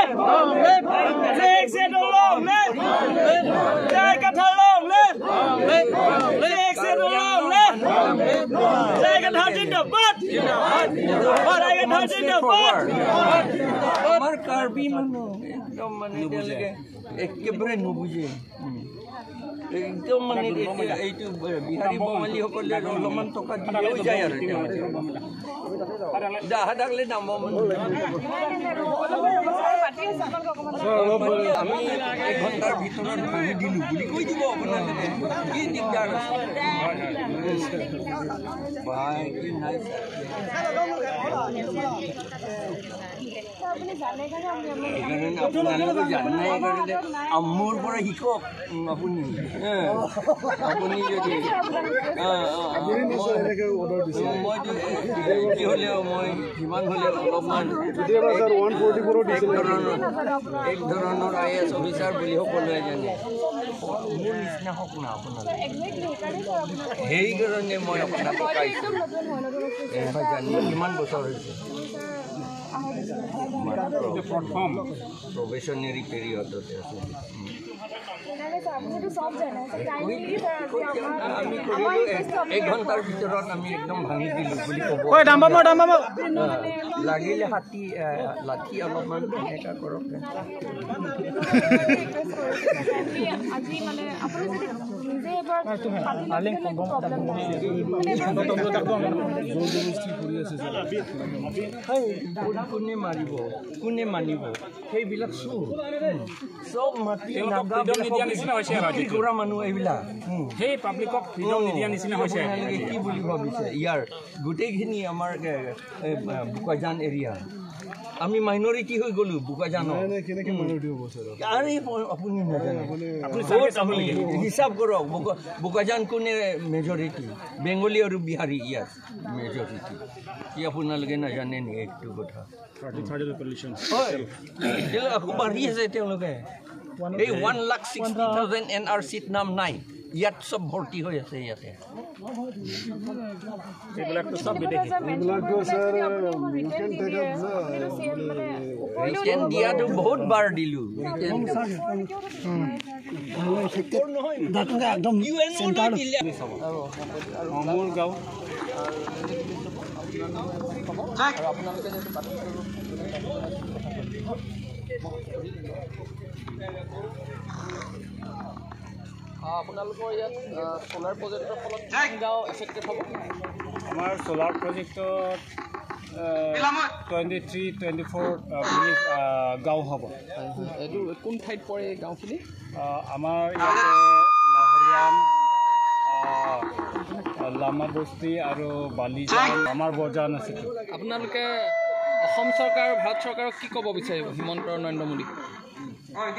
live! Long live! Sheikh Sedu long live! Jai Kathar long live! Long live! Sheikh Sedu long live! Jai Kathar জিন্দাবাদ! Jai Kathar জিন্দাবাদ! আমাৰ কাৰ্বি মানুহ একদম মানে তেওঁলোকে একেবাৰে নুবুজে, একদম মানে এইটো বিহাৰী বঙালীসকলে অলপমান টকা দি লৈ যায় আৰু তেওঁলোকে দাহাদাকলে দাম আমি এক ঘণ্টাৰ ভিতৰত ভাঙি দিলোঁ বুলি কৈ দিব আপোনালোকে, কি দিগদাৰ আছে ভাই, কি নাই। সেইকাৰণে আপোনালোকে জানে কাৰণে মোৰ পৰা শিকক আপুনি, আপুনি যদি মইতো যি হ'লেও মই যিমান হ'লেও অলপমান এক ধৰণৰ IAS officer বুলি সকলোৱে জানে, মোৰ নিচিনা হওক না আপোনালোকে, সেইকাৰণে মই আপোনাক শিকাইছোঁ। জানি কিমান বছৰ হৈছে প্ৰথম প্ৰবেশ্যনেৰী পিৰিয়ডতে আছে। আমি কৰিলোঁ এক ঘণ্টাৰ ভিতৰত আমি একদম ভাঙি দিলোঁ বুলি ক'ব লাগিলে, হাতী লাঠি অলপমান এনেকুৱা কৰক। কোনে মাৰিব, কোনে মানিব, সেইবিলাক চোৰ চব মাটি কৰা মানুহ এইবিলাক, সেই পাব্লিকক ফ্ৰীডম নিদিয়া নিচিনা হৈছে। আপোনালোকে কি বুলি ভাবিছে? ইয়াৰ গোটেইখিনি আমাৰ বোকাজান এৰিয়া আমি মাইনৰিটি হৈ গ'লো বোকাজানত। আৰে আপুনি নাজানে, হিচাপ কৰক বোকাজান কোনে মেজৰিটি, বেংগলী আৰু বিহাৰী ইয়াত মেজৰিটি, কি আপোনালোকে নাজানে নি এইটো কথা? হয়, আকৌ বাঢ়ি আছে তেওঁলোকে। এই 1,60,000 NRC ত নাম নাই, ইয়াত চব ভৰ্তি হৈ আছে ইয়াতে। ৰিটাৰ্ণ দিয়াটো বহুত বাৰ দিলোঁ, মোৰ গাঁও। আপোনালোকৰ ইয়াত চ'লাৰ প্ৰজেক্টৰ ফলত কিমান গাঁও এফেক্টেড হ'ব? আমাৰ চ'লাৰ প্ৰজেক্টত 23, 24 ভিলেজ গাঁও হ'ব। এইটো কোন ঠাইত পৰে এই গাঁওখিনি? আমাৰ ইয়াতে লাহৰিয়ান, লামাবস্তি আৰু বালিজান, আমাৰ বজান আছে। আপোনালোকে অসম চৰকাৰ আৰু ভাৰত চৰকাৰক কি ক'ব বিচাৰিব হিমন্ত আৰু নৰেন্দ্ৰ মোদী?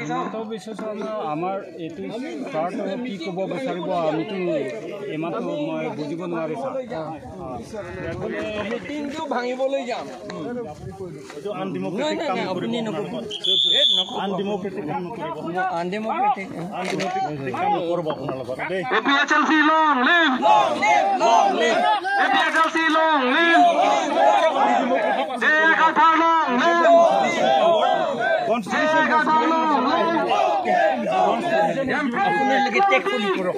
হিমন্ত বিশ্ব শৰ্মা আমাৰ এইটো ষ্টাৰ্ট কি ক'ব বিচাৰিব আমিতো ইমানটো মই বুজিব নোৱাৰিছোঁ। মিটিংটো ভাঙিবলৈ যাম। আপোনালোকে টেক কৰক,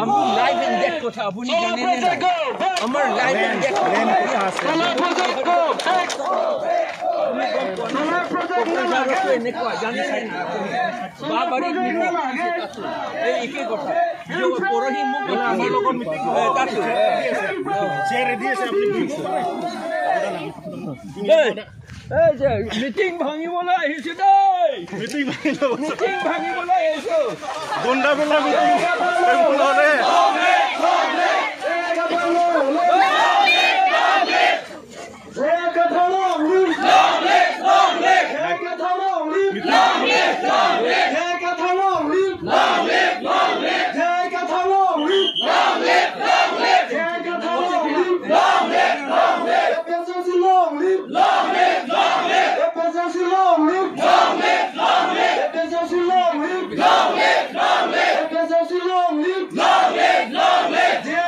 আমি লাইভ এণ্ড ডেথ কথা আপুনি জানেনে নাই? আমাৰ লাইভ এণ্ড ডেথ এনেকুৱা জানেনে নাই? বাবাৰীত এই একে কথা পৰহি মোক মিটিং ভাঙিবলৈ আহিছো দেই, মিটিং ভাঙিবলৈ আহিছো। গুণ্ডাবিলাক meeting. Long live, long live! Long live, long live!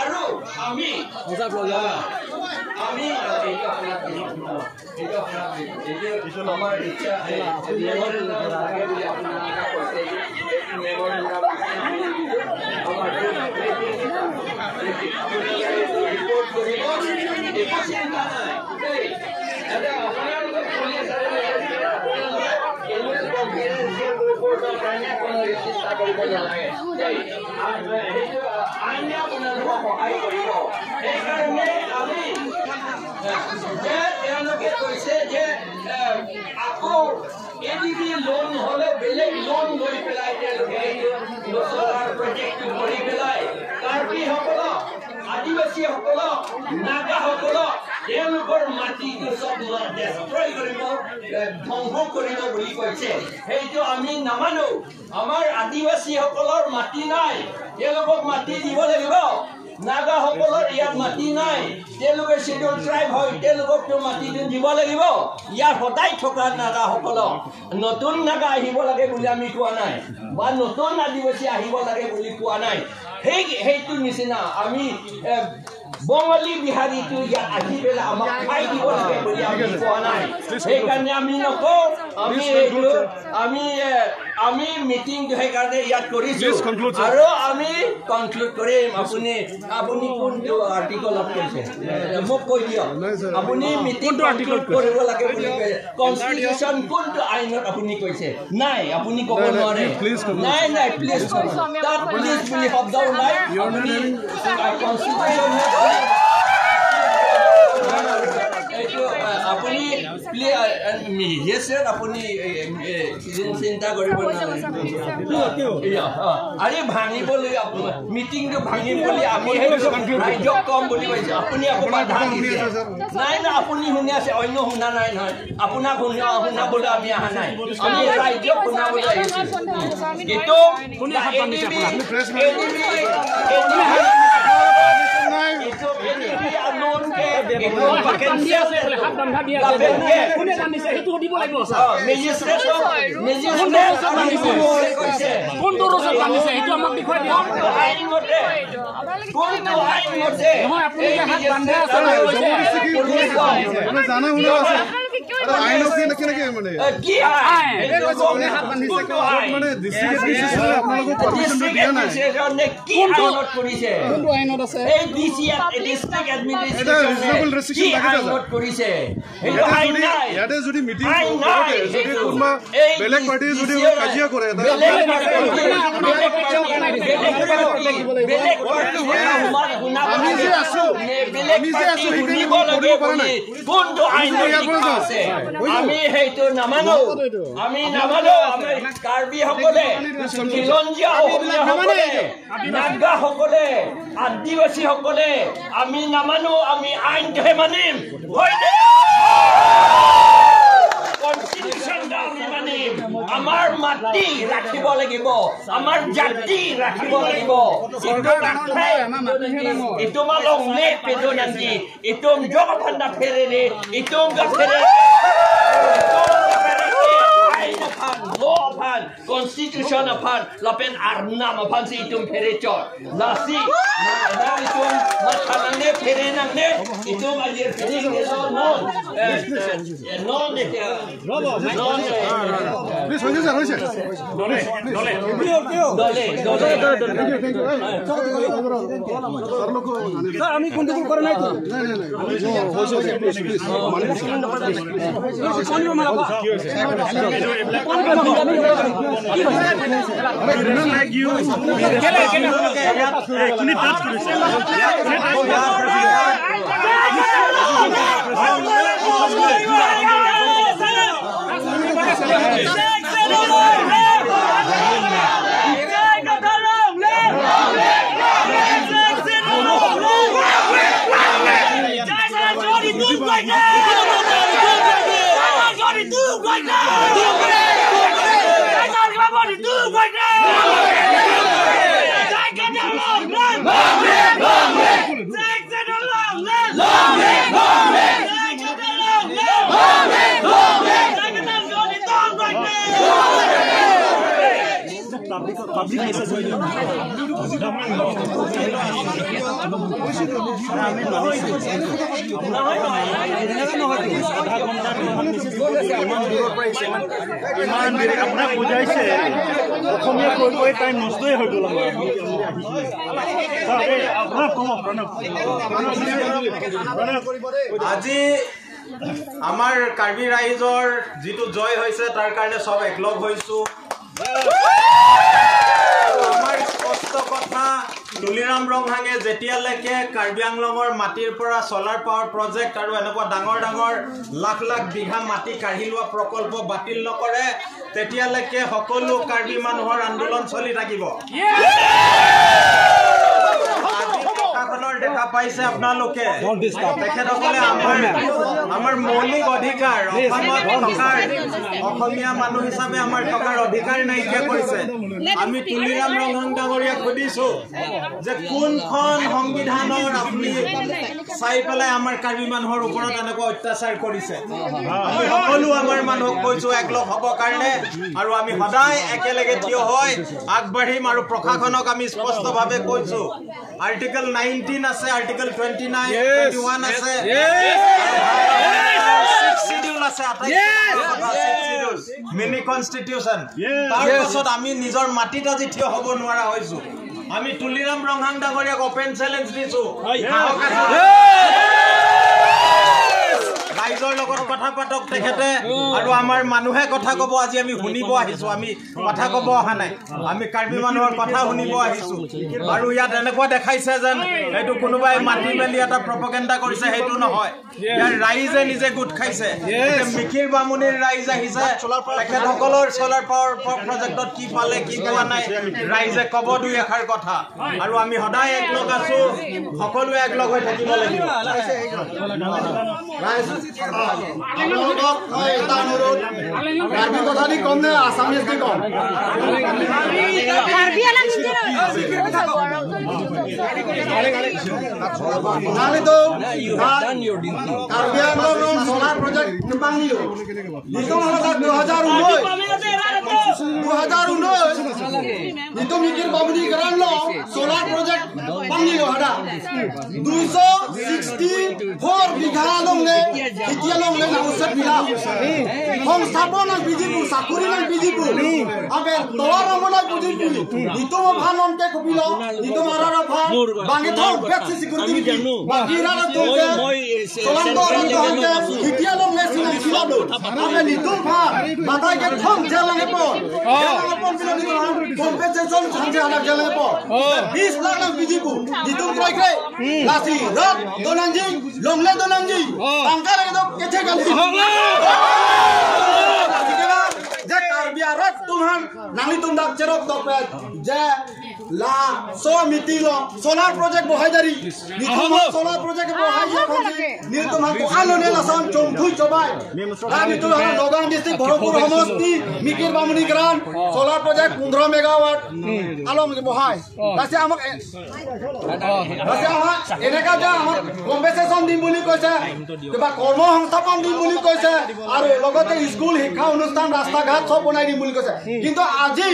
আৰু আমি আমি আমাৰ ইচ্ছা সহায় কৰিব। সেইকাৰণে আমি যে তেওঁলোকে কৈছে যে আকৌ এডিবি লোন নহ'লে বেলেগ লোন লৈ পেলাই তেওঁলোকে চ'লাৰ প্ৰজেক্টটো কৰি পেলাই কাৰ্বিসকলক, আদিবাসীসকলক, নাগাসকলক তেওঁলোকৰ মাটিটো চব ডেষ্ট্ৰয় কৰিব, ধ্বংস কৰিব বুলি কৈছে। সেইটো আমি নামানো। আমাৰ আদিবাসীসকলৰ মাটি নাই, তেওঁলোকক মাটি দিব লাগিব। নাগাসকলৰ ইয়াত মাটি নাই, তেওঁলোকে চিডিউল ট্ৰাইব হয়, তেওঁলোককতো মাটিটো দিব লাগিব। ইয়াত সদায় থকা নাগাসকলক নতুন নাগা আহিব লাগে বুলি আমি কোৱা নাই, বা নতুন আদিবাসী আহিব লাগে বুলি কোৱা নাই। সেইটো নিচিনা আমি বঙালী বিহাৰীটো ইয়াত আহি পেলাই আমাক খাই দিব লাগে বুলি আমি কোৱা নাই। সেইকাৰণে আমি নকওঁ। আমি এইটো আমি মিটিংটো সেইকাৰণে ইয়াত কৰিছোঁ আৰু আমি কনক্লুড কৰিম। আপুনি কোনটো আৰ্টিকলত কৈছে মোক কৈ দিয়ক। আপুনি মিটিং কনক্লুড কৰিব লাগে বুলি কৈছে, কনষ্টিটিউশ্যন কোনটো আইনত আপুনি কৈছে? নাই, আপুনি ক'ব নোৱাৰে। নাই নাই, প্লিজ, তাত প্লিজ বুলি শব্দও নাই। আপুনি কনষ্টিটিউশ্যন আপুনি আপুনি চিন্তা কৰিব নালাগে। আৰে ভাঙিবলৈ মিটিংটো ভাঙিম বুলি আমি ৰাইজক কম বুলি কৈছে। আপুনি আকৌ বাধা দিছে। নাই নাই, আপুনি শুনি আছে, অন্য শুনা নাই নহয়। আপোনাক শুনাবলৈ আমি অহা নাই, আমি ৰাইজক শুনাবলৈ আহিছোঁ। কিন্তু আমি সেইটো নামানো, আমি নামানো। আমি কাৰ্বিসকলে, খিলঞ্জীয়া অসমীয়াসকলে, নাগাসকলে, আদিবাসীসকলে আমি নামানো। আমি আইনটোহে মানিম, কনষ্টিটিউশ্যনটো আমি মানিম। আমাৰ মাটি ৰাখিব লাগিব, আমাৰ জাতি ৰাখিব লাগিব। Constitution apan lapen arnam apan si itum ferechot lasi na itum mathanangne ferenangne itum alir ferengne non non non please hoise sir hoise dole dole dole dole thank you sir lok sir ami gondogol kora nai to na na na hoise please please mani please Long live! Long live! আপোনাক বুজাইছে অসমীয়া কৈ কৈ time নষ্টই হৈ গ'ল। আজি আমাৰ কাৰ্বি ৰাইজৰ যিটো জয় হৈছে তাৰ কাৰণে চব একলগ হৈছো। আমাৰ স্পষ্ট কথা, তুলিৰাম ৰংহাঙে যেতিয়ালৈকে কাৰ্বি আংলঙৰ মাটিৰ পৰা চ'লাৰ পাৱাৰ প্ৰজেক্ট আৰু এনেকুৱা ডাঙৰ ডাঙৰ লাখ লাখ বিঘা মাটি কাঢ়ি লোৱা প্ৰকল্প বাতিল নকৰে তেতিয়ালৈকে সকলো কাৰ্বি মানুহৰ আন্দোলন চলি থাকিব। প্ৰশাসনৰ দেখা পাইছে আপোনালোকে, তেখেতসকলে আমাৰ মৌলিক অধিকাৰ, অসমত থকাৰ অসমীয়া মানুহ হিচাপে আমাৰ থকাৰ অধিকাৰ নাইকিয়া কৰিছে। আমি তুলিৰাম ৰংহাং ডাঙৰীয়াক সুধিছো যে কোনখন সংবিধানৰ আপুনি চাই পেলাই আমাৰ কাৰ্বি মানুহৰ ওপৰত এনেকুৱা অত্যাচাৰ কৰিছে। আমি সকলো আমাৰ মানুহক কৈছো একলগ হ'বৰ কাৰণে, আৰু আমি সদায় একেলগে থিয় হৈ আগবাঢ়িম। আৰু প্ৰশাসনক আমি স্পষ্টভাৱে কৈছো, আৰ্টিকল 19 আছে, আৰ্টিকল 29, 21 আছে, শিডিউল আছে, মিনি কনষ্টিটিউশ্যন। তাৰ পাছত আমি নিজৰ মাটিত আজি থিয় হ'ব নোৱাৰা হৈছো। আমি তুলিৰাম ৰংহাং ডাঙৰীয়াক অপেন চেলেঞ্জ দিছো, ৰাইজৰ লগত কথা পাতক তেখেতে, আৰু আমাৰ মানুহে কথা ক'ব। আজি আমি শুনিব আহিছো, আমি কথা ক'ব অহা নাই, আমি কাৰ্বি মানুহৰ কথা শুনিব আহিছো। আৰু ইয়াত এনেকুৱা দেখাইছে যেন এইটো কোনোবাই মাতি মেলি এটা প্ৰপগেণ্ডা কৰিছে, সেইটো নহয়। ইয়াৰ ৰাইজে নিজে গোট খাইছে। মিকিৰ বামুণীৰ ৰাইজ আহিছে, তেখেতসকলৰ চ'লাৰ পাৱাৰ প্ৰজেক্টত কি পালে কি পোৱা নাই ৰাইজে ক'ব দুই এষাৰ কথা। আৰু আমি সদায় একলগ আছো, সকলোৱে একলগ হৈ থাকিব লাগিব। কাৰ্বি কথা দি কম নে আছামিজ দি কম? কাৰ্বি আংলং চ'লাৰ প্ৰজেক্ট 2019 নিতো মিকিৰ বামুণী চ'লাৰ প্ৰজেক্ট 264 বিঘা লংলে খেতিয়া লংলে সংস্থাপন বিজিপু চাকৰি নাই বিজিপু আবে তলৰ ৰমনাই বুজিপু নিতো ভাল লংকে কপিল নিতো মাৰাৰ ভাল বাঙে থং বেছি সিকিউৰিটি বাকি ৰাৰ তোকে চলান্ত ৰংকে খেতিয়া লংলে সিনা খিলালো আবে নিতো ভাল মাতাইকে থং জেলাঙে পৰ জেলাঙে পৰ বিল নিতো কম্পেনসেশন ছানজে আনা জেলাঙে পৰ 20 লাখ লাখ বিজিপু নিতো ক্ৰয় ক্ৰয় লাসি রত দোনাংজি লংলে দোনাংজি টাঙ্কা লাগে তো কেছে গালি যে কার্বি আরত তুমহান নাংলি তুমদাক চেরক দপে যে লা সো মিটিং সোলার প্রজেক্ট বহাইদারি নিতুম সোলার প্রজেক্ট বহাই নি তুমহান আলোনে লাসান চমথুই চবাই আমি তো নগাঁও ডিস্ট্রিক্ট ভৰপুৰ সমষ্টি মিকিৰ বামুণী গ্ৰাম সোলার প্রজেক্ট 15 মেগাওয়াট আলম বহাই তাছে আমাক তাছে আমাক এনেকা যে আমাক কম্পেনসেশন দিম বুলি কৈছে, কিবা কৰ্মসংস্থাপন দিম বুলি কৈছে, আৰু লগতে স্কুল শিক্ষা অনুষ্ঠান ৰাস্তা ঘাট সব বনাই দিম বুলি কৈছে। কিন্তু আজি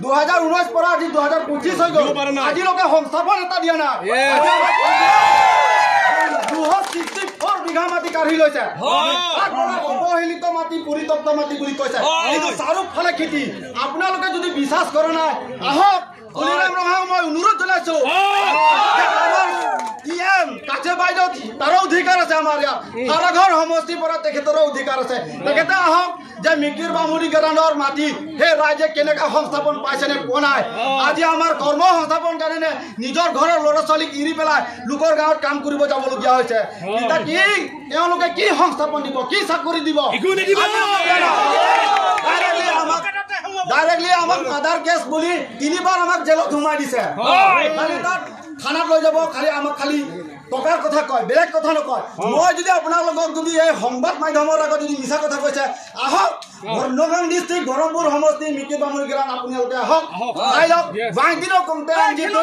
2019 পৰা আজি 2025 হৈ গ'ল, আজিলৈকে সংস্থাপন এটা দিয়া নাই। 264 বিঘা মাটি কাঢ়ি লৈছে, অৱহেলিত মাটি পৰিত্যক্ত মাটি বুলি কৈছে। কিন্তু চাৰিওফালে খেতি। আপোনালোকে যদি বিশ্বাস কৰা নাই আহক তুলিৰাম ৰংহাং মই অনুৰোধ জনাইছো, কাছে বাইদেউ তাৰো অধিকাৰ আছে, আমাৰ ইয়াত কাৰাঘৰ সমষ্টিৰ পৰা তেখেতৰো অধিকাৰ আছে। তেখেতে আহক যে মিকিৰ বামুণী গৰাণৰ মাটি সেই ৰাইজে কেনেকৈ সংস্থাপন পাইছে নে পোৱা নাই। আজি আমাৰ কৰ্ম সংস্থাপন কাৰণে নিজৰ ঘৰৰ ল'ৰা ছোৱালীক এৰি পেলাই লোকৰ গাঁৱত কাম কৰিব যাবলগীয়া হৈছে। এতিয়া কি তেওঁলোকে কি সংস্থাপন দিব, কি চাকৰি দিব? ডাইৰেক্টলি আমাক মাৰ্ডাৰ কেছ বুলি তিনিবাৰ আমাক জেলত সোমাই দিছে। খালি তাত থানাত লৈ যাব, খালি আমাক খালি টকাৰ কথা কয়, বেলেগ কথা নকয়। মই যদি আপোনালোকক যদি এই সংবাদ মাধ্যমৰ আগত যদি মিছা কথা কৈছে, আহক নগাঁও ডিষ্ট্ৰিক্ট গৰমপুৰ সমষ্টি মিকিৰ বামুণী গ্ৰাম আপোনালোকে আহক, চাই লওক। বাংকিনো কমতে যিটো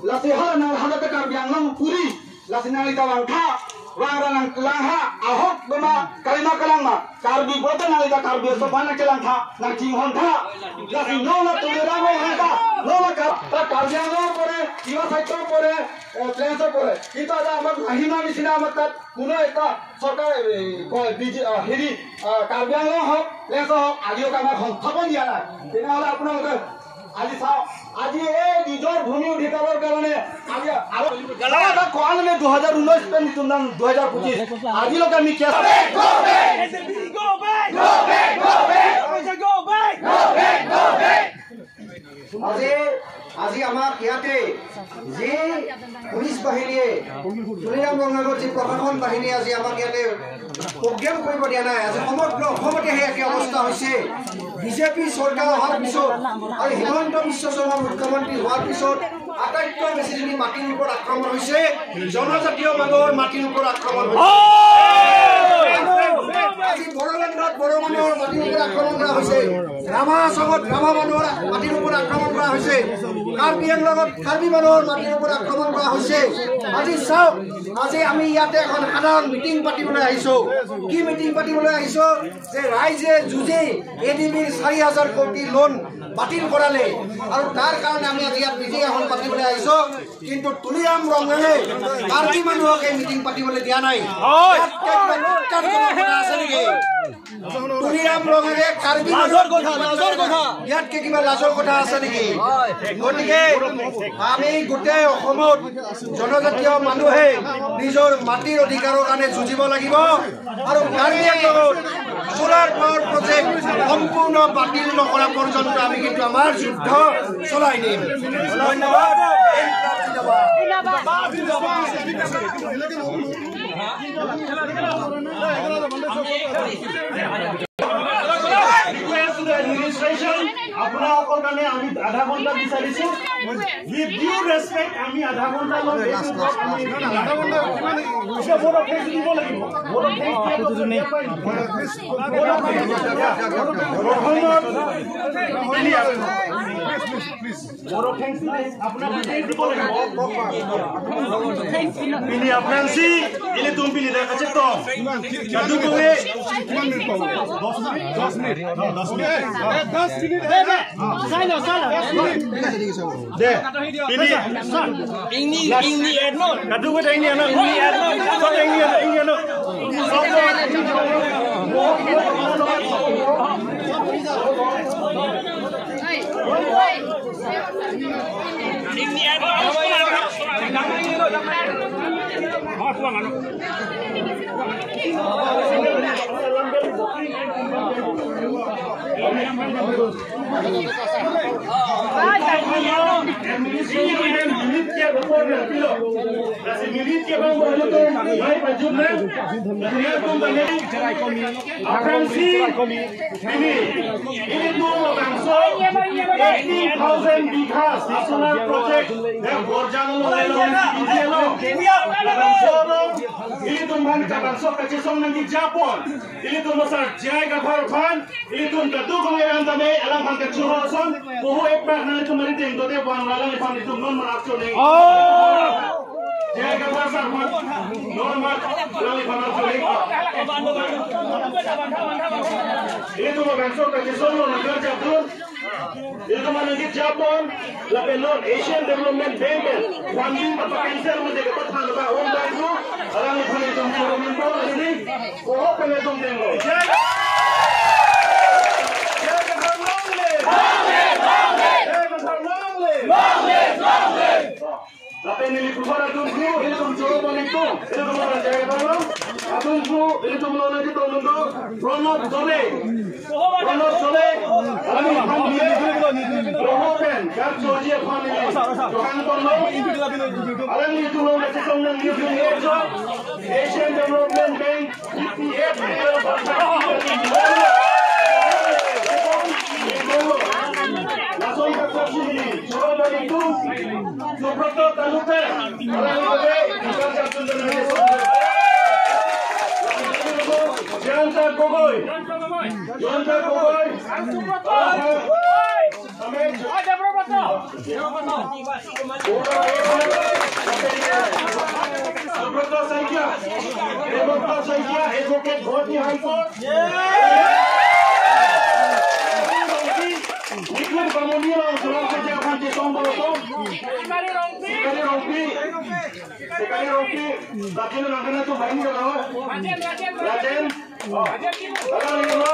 lasi hala hala ta Karbi Anglong puri lasi nang ita wangtha wang langha ahok bema kalima kalangma Karbi bote nang ita Karbi so bana kelang tha nang chinghon tha lasi nola tuliramo hata nola ka ta Karbi Anglong পরে তিৱা সাহিত্যৰ পৰে প্লেন্সৰ পৰে কিন্তু এটা আমাক আহিমা নিচিনা আমাক তাত কোনো এটা চৰকাৰ হেৰি কাৰ্বি আংলং হওক প্লেন্সৰ হওক আজিও আমাক সংস্থাপন দিয়া নাই। তেনেহ'লে আপোনালোকে আজি চাওক আজি এই নিজৰ ভূমি অধিকাৰৰ কাৰণে আজি আৰু কোৱা মানে 2019 2025 আজিলৈকে আমি কেছ আজি আমাক ইয়াতে যি পুলিচ বাহিনীয়ে তুলিৰাম ৰংহাঙৰ যি প্ৰশাসন বাহিনীয়ে আজি আমাক ইয়াতে প্ৰগ্ৰেম কৰিব দিয়া নাই। আজি সমগ্ৰ অসমতে সেই একে অৱস্থা হৈছে। বিজেপি চৰকাৰ অহাৰ পিছত আৰু হিমন্ত বিশ্ব শৰ্মা মুখ্যমন্ত্ৰী হোৱাৰ পিছত আটাইতকৈ বেছি যদি মাটিৰ ওপৰত আক্ৰমণ হৈছে, জনজাতীয় মানুহৰ মাটিৰ ওপৰত আক্ৰমণ হৈছে। আজি বড়োলেণ্ডত বড়ো মানুহৰ মাটিৰ ওপৰত আক্ৰমণ কৰা হৈছে, ৰাভা আছামত ৰাভা মানুহৰ মাটিৰ ওপৰত আক্ৰমণ কৰা হৈছে, কাৰ্বি আংলঙত কাৰ্বি মানুহৰ মাটিৰ ওপৰত আক্ৰমণ কৰা হৈছে। আজি চাওক, আজি আমি ইয়াতে এখন সাধাৰণ মিটিং পাতিবলৈ আহিছোঁ। কি মিটিং পাতিবলৈ আহিছোঁ যে ৰাইজে যুঁজি এ ডি বিৰ 4000 কোটি লোন বাতিল কৰালে আৰু তাৰ কাৰণে আমি আজি ইয়াত মিটিং এখন পাতিবলৈ আহিছোঁ। কিন্তু তুলিৰাম ৰংহাঙে কাৰ্বি মানুহক এই মিটিং পাতিবলৈ দিয়া নাই। আছে নেকি তুলিৰাম ৰংহাঙে কাৰ্বি ইয়াতকে কিবা লাজৰ কথা আছে নেকি? গতিকে আমি গোটেই অসমত জনজাতীয় মানুহে নিজৰ মাটিৰ অধিকাৰৰ কাৰণে যুঁজিব লাগিব আৰু কাৰ্বি আংলঙত সোলাৰ পাৱাৰ প্ৰজেক্ট সম্পূৰ্ণ বাতিল নকৰা পৰ্যন্ত আমি কিন্তু আমাৰ যুদ্ধ চলাই নিম। ধন্যবাদ। আপোনালোকৰ কাৰণে আমি আধা ঘণ্টা বিচাৰিছো। উইথ ডিউ ৰেচপেক্ট আমি আধা ঘণ্টা ল'ম। দিব লাগিব। Asian Development Bank funding cancel Asian Development Bank EPF Subrata Talukdar Jayanta Gogoi Jayanta Gogoi Subrata Saikia, Hemanta Saikia, Advocate Guwahati High Court. Nikhil Bamonia, Zoram Saikia, Phanti Songbolotong. Sikari Rongpi, Sikari Rongpi, Lakino Nangana to Bhaini Jagao. Rajen, Alang Lelo,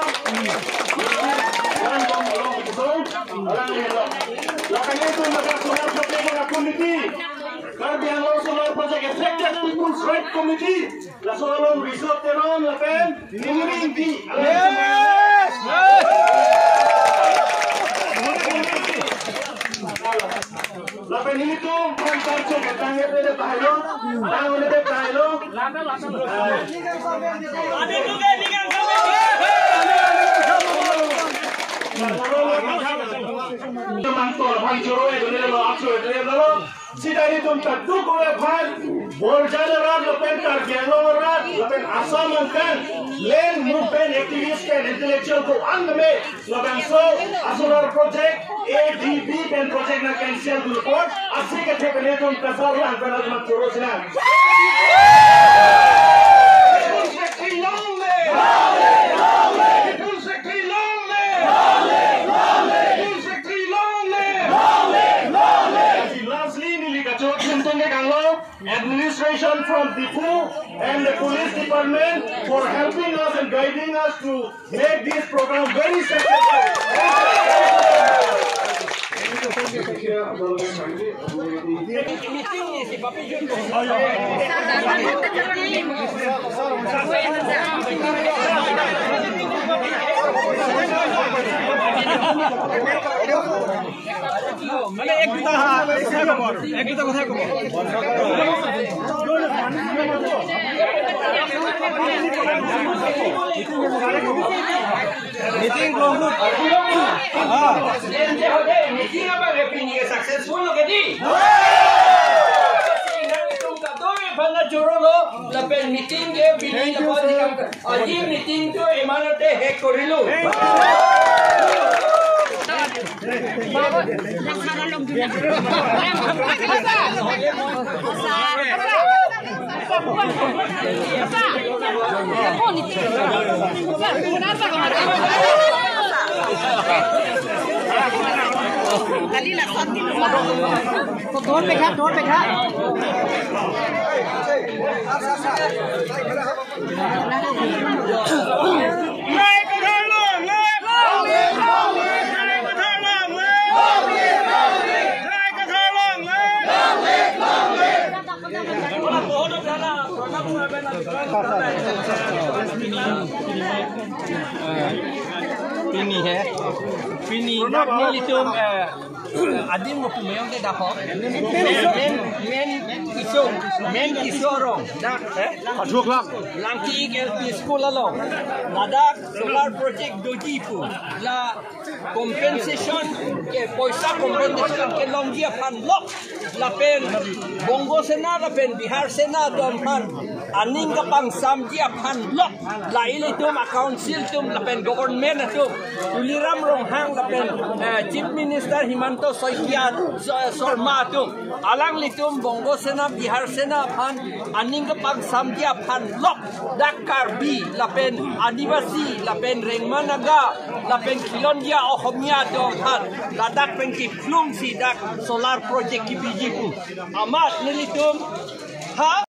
Alang Bong Alang Lelo. Lakane to Naga Solar Project Committee. Karbi Anglong Solar Project Affected People's Right Committee. La Solar Resort Teron Lapen Ningri. Yes. Lapen ini tuh kontar coba tangga de bahilo, tangga de bahilo. Ade juga ningang Sidari tum tadu kowe bhan Borjan rat lapen Karbi Anglong rat lapen Assam kan land movement activist and intellectual ko ang me lapen so Solar project ADB pen project na cancel to report asi ke thekne tum kasar lang kan mat choro sina Administration from Diphu and the police department for helping us and guiding us to make this program very successful. মানে এক দুটা কথা কব meeting বহুত meeting আবার successful লগেদি meeting আজি মিটিংটো ইমানতে শেষ কৰিলো। Pini he, pini nilitum adim ngopumeyong ke dahok men isorong dak langki LP school along Ladakh solar project dojipu la compensation ke poisa compensation ke longia phan lok lapen Bongo Sena lapen Bihar Sena dom phan aning ka pang samjia phan lok la ilitum a council tum lapen government atum Tuliram Ronghang lapen Chief Minister Himanta Saikia Sharma atum alang litum Bongo Sena Bihar Sena phan aning ka pang samjia phan lok dak Karbi lapen Adivasi lapen Rengma Naga lapen Khilongia Ohomia dom phan Ladakh pen ki flung si dak solar project ki bijipu amat nilitum ha.